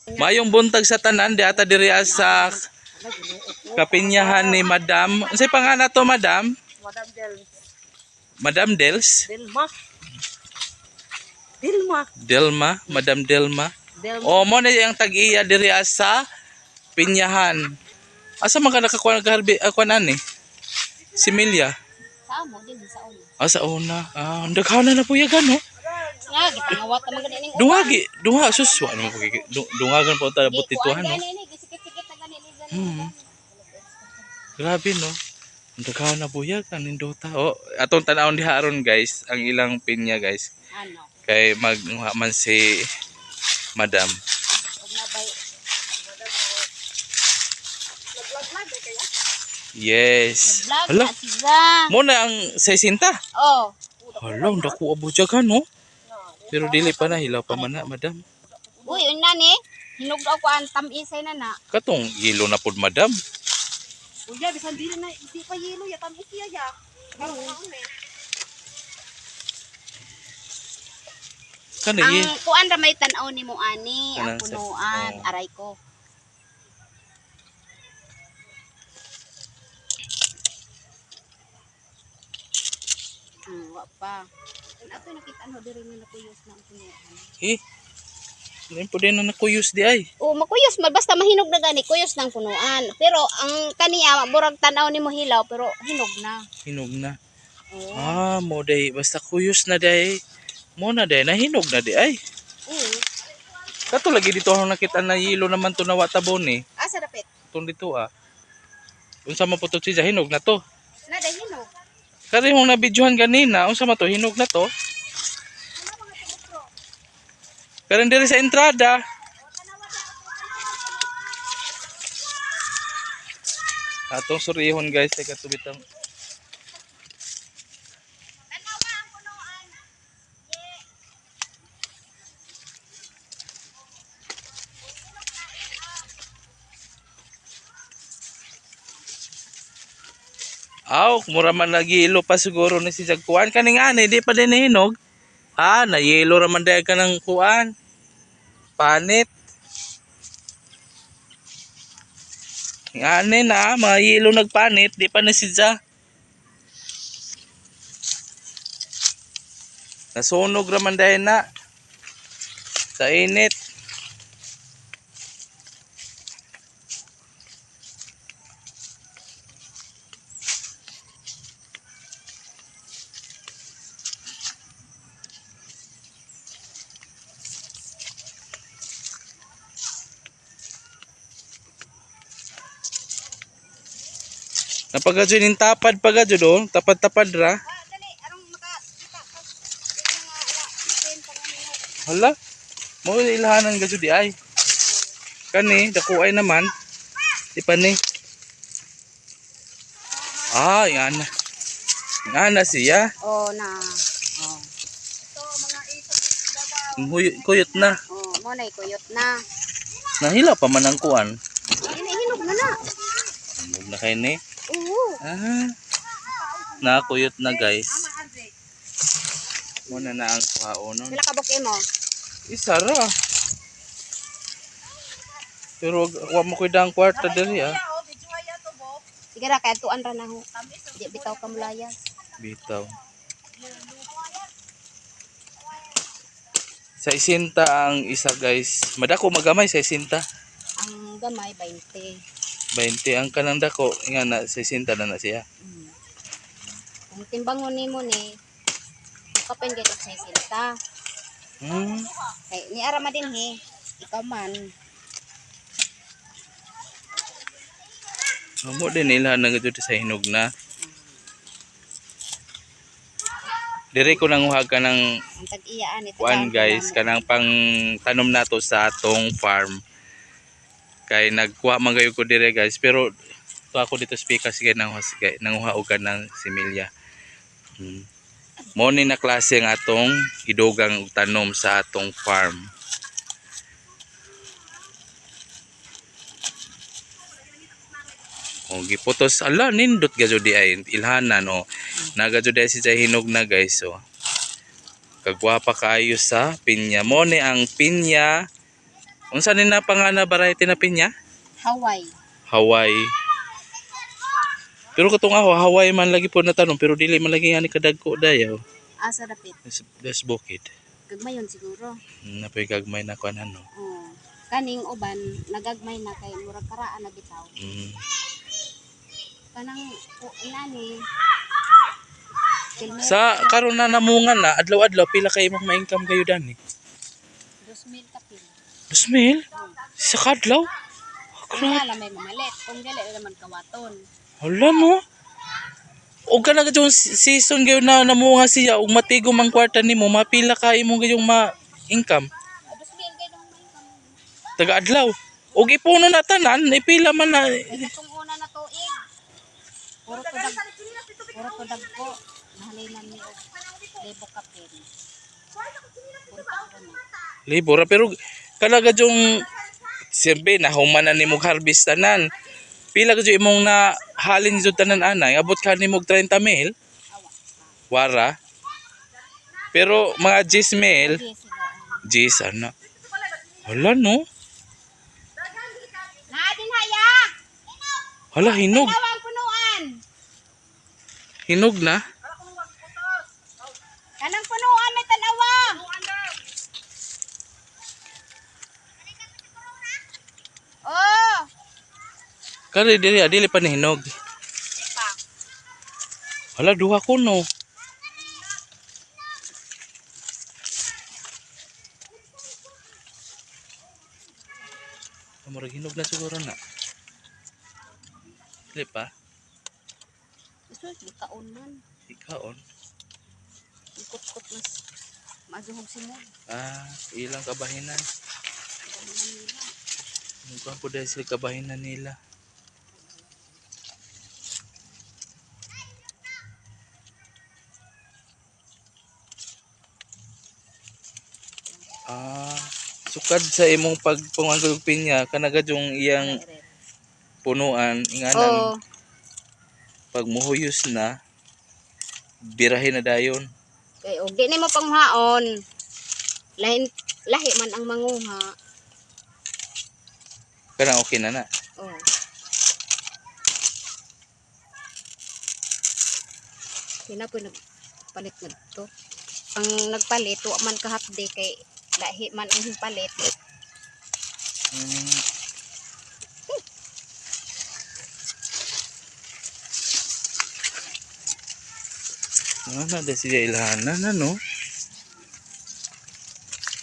Mayong buntag sa tanan di ata diri sa kapinyahan ni Madam. Unsay pangalan to, Madam? Madam Del Madam Dels? Delma. Delma. Delma, Madam Delma. Delma. O mo na ang tag-iya diri sa pinyahan. Asa man ka nakakuha ng harbi kuan ani? Si Milia. Sa amo din sa una. Ah, sa una. Ah, ang daghana na po yagan, no? Nga gipangawat man gani ning Duha, duha, sus, wa naman po dungagan po ta butituhan, no? Gani ni gisikit-sikit na gani ni gani. Grabe, no? Ang daghana po yagan, nindota. Oh, atong tanawon diha aron, guys, ang ilang pinya, guys. Ano? Kay magmuha man si Madam. Og nabay Yes. vlog Hala, na siya. mo na ang 60. Oh, Hala, ang dako abo jagan, no? Pero dili pa na, hilaw pa man na, Madam. Uy, una ni. Hinog daw ko ang tamisay na na. Katong hilo na pod, Madam. Uya, bisan dili na di pa yelo ya tamis ya ya. Kani, Ang kuan ra may tan-aw nimo ani, ang Kanang punuan, oh. aray ko. Wa pa. Ato nakita no diri na nakuyos na ang punuan. eh. Ngayon po din na nakuyos di ay. O makuyos man basta mahinog na gani kuyos ng punuan. Pero ang kaniya murag tan-aw nimo hilaw pero hinog na. Hinog na. Oo. Ah, mo day. Basta kuyos na day. Mo na day. Nahinog na di ay. Oo. Kato lagi dito ako nakita na yelo naman to na watabon eh. Asa dapit? Itong dito ah. Unsa man po to siya hinog na to. Na day hinog. Kari hong nabidyohan ganina, unsa man to hinog na to. Pero diri sa entrada. Atong surihon guys kay katubitang. Tanawa ang punuan. Aw, mura man nagyelo pa siguro ni si Jagkuan. Kaning ani, di pa din hinog. Ah, nayelo ra man dahil ka ng kuan. Panit. Ani na, mga yelo nagpanit, di pa na si Ja. Nasunog ra man dahil na. Sa init. Napagadyo ning tapad pagadyo do, tapad-tapad ra. Ah, dali arong makakita ka. Dili nga ala pen pa nga hinog. Hala. Mo ilhanan gadyo di ay. Kani dako ay naman. Di pa ni. Ah, yan. Yan na siya. Oh na. Oh. Ang Kuyot na. Oh, mo na kuyot na. Nahila pa man ang kuan. Ay, hinog na na. Hinog na kay ni. Oo. Ah. Nakuyot na guys. Muna na ang kuhaon. Pila ka buke mo? Isa ra. Pero wa mo ko'y dang kwarta diri ah. Sige ra kay tuan ra na ho. Di bitaw ka mulayas. Bitaw. Sa isinta ang isa guys. Madako magamay sa isinta. Ang gamay 20. 20 ang kanang dako nga na sa isinta na na siya. Kung timbangon nimo ni kapin gid og 60. Kay ni ara man din he. Ikaw man. Amo din nila na gud sa hinog na. Dire ko nanguha ka ng Ang tag-iya ani kuan guys kanang pang tanom nato sa atong farm. Kay nagkuha man gayo ko dire guys pero to ako dito speaker sige nanguha sige nanguha og kanang similya. Mo ni na klase ang atong idugang og tanom sa atong farm. O giputos ala nindot gadyo di ay ilhanan o nagadyo di ay si Jay hinog na guys so. Kagwapa kaayo sa pinya. Mo ni ang pinya. Unsa ni na pangana variety na pinya? Hawaii. Hawaii. Pero katong ako Hawaii man lagi po na tanom pero dili man lagi ani kadagko dayaw. Asa dapit. Des bukid. Gagmayon siguro. Napoy gagmay na kuan ano. Oh. Kaning uban nagagmay na kay murag karaan na bitaw. Kanang nani. Sa karon na namunga na adlaw-adlaw pila kay imong ma-income kayo dani? 2,000 kapil. 2,000 sa kadlaw? Oh, Kung grabe. wala may mamalit, kung dili naman kawaton. Hala no. Og kana yung season gayon na namunga siya ug matigom ang kwarta nimo, mapila ka imong gayong ma-income Ah, 2,000 kay nang may income. taga adlaw. Og ipuno na tanan, ipila man na. Kay katong una na tuig. Puro to dag puro to dagko. Nahalinan ni og libo kapil. Puro to na. Libo ra pero kana yung siyempre nahuman na nimo harvest tanan. Pila ka imong na halin jud tanan anay, abot ka nimo og 30 mil. Awa. Wara. Pero mga 10 mil, Sige sila. 10 ano. Hala no. Na din haya. Hala hinog. Tawang punuan. Hinog na. Kanang punuan may tanawa. Oh, Kari dili dili pa ni hinog. pa. Hala duha ko no. Murag hinog na siguro na. Dili pa. Gusto gikaon man. Ikaon. Ikot-kot mas mazuhog si mo. Ah, ilang kabahinan. Mukhang po dahil sila kabahinan nila. Ah, sukad sa imong pagpangangkog pinya kanagad yung iyang punuan inganan Oh, pag muhuyos na birahin na dayon. Kay og di nimo panghaon. Lahin lahi man ang manguha. Kana okay na na. Oh. Sila po nagpalit na to. Ang nagpalit, wa man kahapde kay lahi man ang palit. Ano na dahil siya ilhanan na no?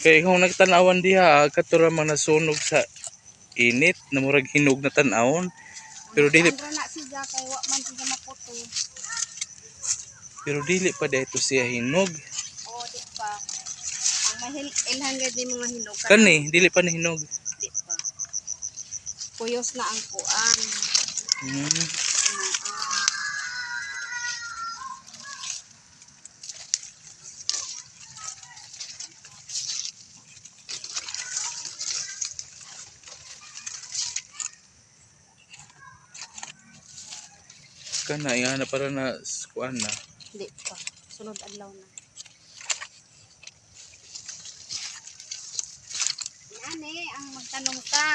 Kaya kung nagtanawan diha, katura man nasunog sa init, na murag hinog na tanawon. Pero dili Ang na siya kay wa man siya maputo. pero dili pa dito siya hinog. O di pa. Ang mahil ilhan gid ni mga hinog Kani, dili pa ni hinog. di pa. Puyos na ang kuan. Kana ingana na para na kuan na. Di pa. Sunod adlaw na. Ani ang magtanong ka.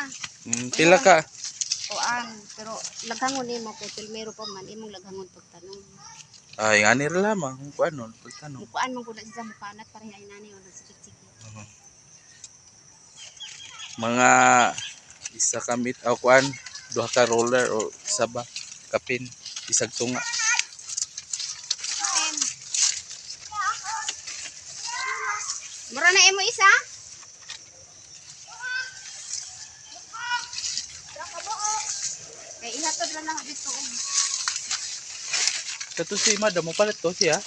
Pila ka? Kuan, pero laghangon nimo kay pilmero pa man imong laghangon pagtanong. Ay, ngani ra lamang kung kuan nun, pagtanong. Mukuan man gud na siya mukanat pareha ay nani o nagsikit-sikit. Mga isa ka mit o kuan, duha ka roller o isa ba kapin, isag tunga. Mura na imo isa? Kay ihatod lang na dito og Kato si madam mo palit to siya.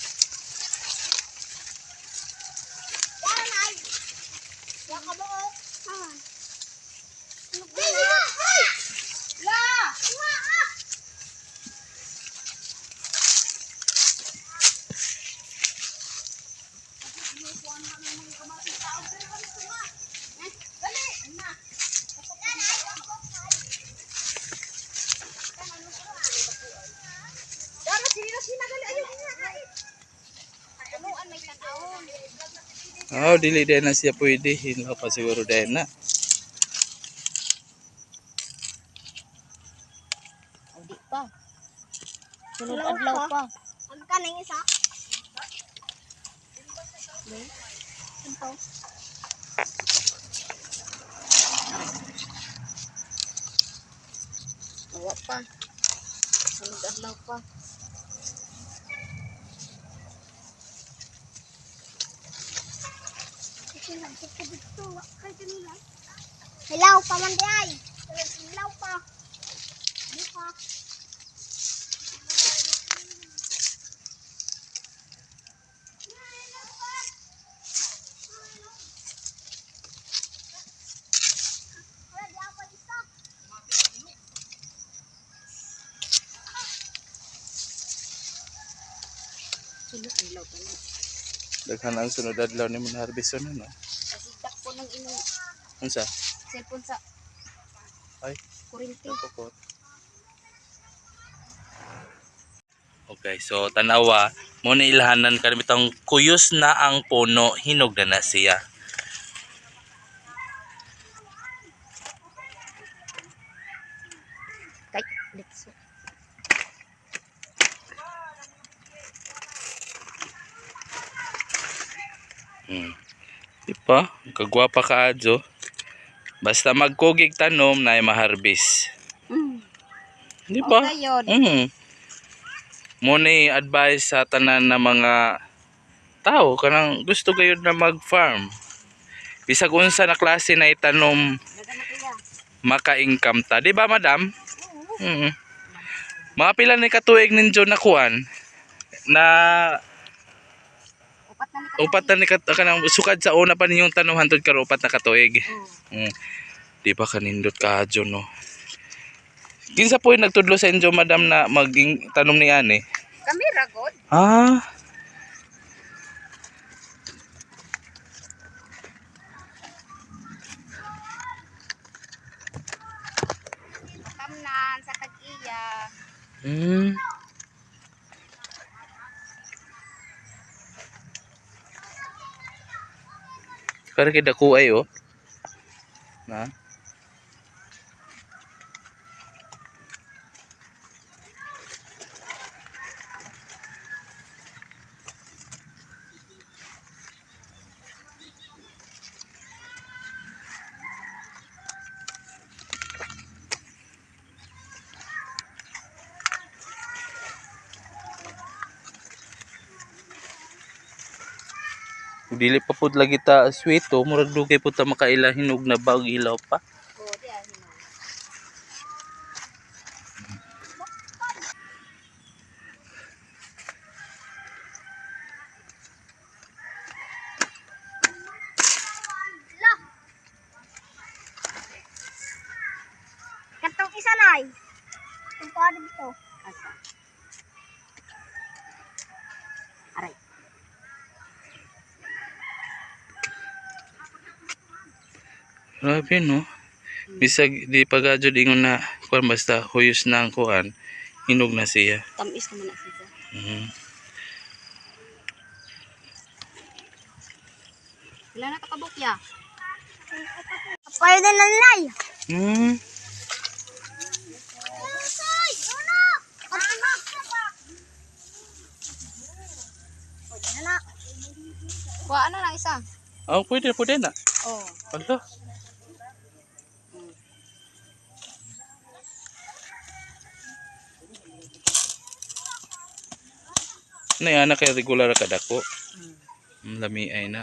La! Oh, dili din na siya pwede. Hinlo pa siguro din na. Ito. Wa pa. Sunod adlaw pa. Hilaw pa man di ay. Hilaw pa. Di pa. Sunod adlaw pa na. Daghan ang sunod adlaw ni mo na-harvest no. Kasi takpo ng imong Unsa? cellphone sa Ay, kuryente. napukot. Okay, so tanawa mo na ilhanan kanimitang kuyos na ang puno, hinog na na siya. Kay, litso. Di ba? Kagwapa ka adyo. Basta magkugig tanom na ay maharbis. Di ba? Okay yun. Mo ni advice sa tanan na mga tao kanang gusto gayud na mag-farm. Bisag unsa na klase na itanom Dagan na kuya. maka-income ta. Di ba, madam? Mm. Mga pila ni katuig ninyo na kuan na Upat na ni katuig. upat na ni kanang sukad sa una pa ninyong tanom hantod karon upat na katuig. Oo. Mm. Di ba kanindot ka adyo no? Kinsa po yung nagtudlo sa inyo madam na maging tanom ni ani? Kami ragod. Ah. Tamnan sa tag-iya. Kaya kay dako ay oh. Na. Dili pa pud lagi ta sweet oh, murag dugay pud ta makaila hinog na bag hilaw pa. Oo, di ah, hinog. Katong isa nay. Itong pa dito. Asa? Aray. Grabe no. Bisag di pa gadyo ingon na kuan basta huyos na ang kuan, hinog na siya. Tamis naman na siya. Wala na kakabok ya. Payo na lang nay. Ay, uno. Ano na? Na. Kuha ano lang isa. Oh, pwede pwede na. Oo. Ala. Na ana kay regular ka dako. Lami ay na.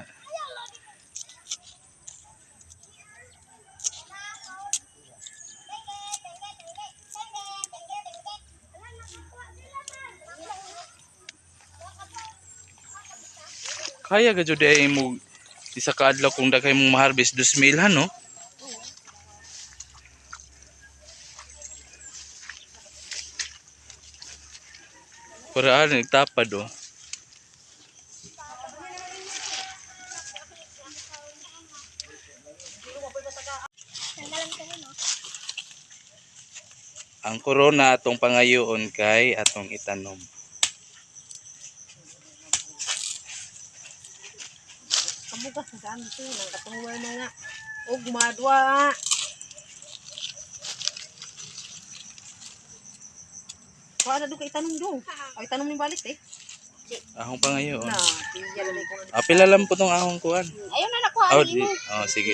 Kaya ga jud ay mo isa ka adlaw kung daghay mong maharvest 2,000 ha no? Para ano, nagtapad oh. Ang corona atong pangayoon kay atong itanom. Kamugas na saan ito. Nang katungway mga. Og madwa. Kuha na doon kay tanong doon. Ay, tanong ni balik eh. Ahong pangayo. Na, tiya na ko. Ah, pila lang po tong ahong kuan. Ayaw na nakuha Oh, ni di, mo. oh, sige.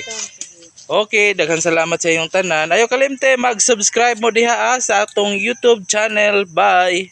Okay, daghan salamat sa iyong tanan. Ayo kalimte mag-subscribe mo diha ah, sa atong YouTube channel. Bye.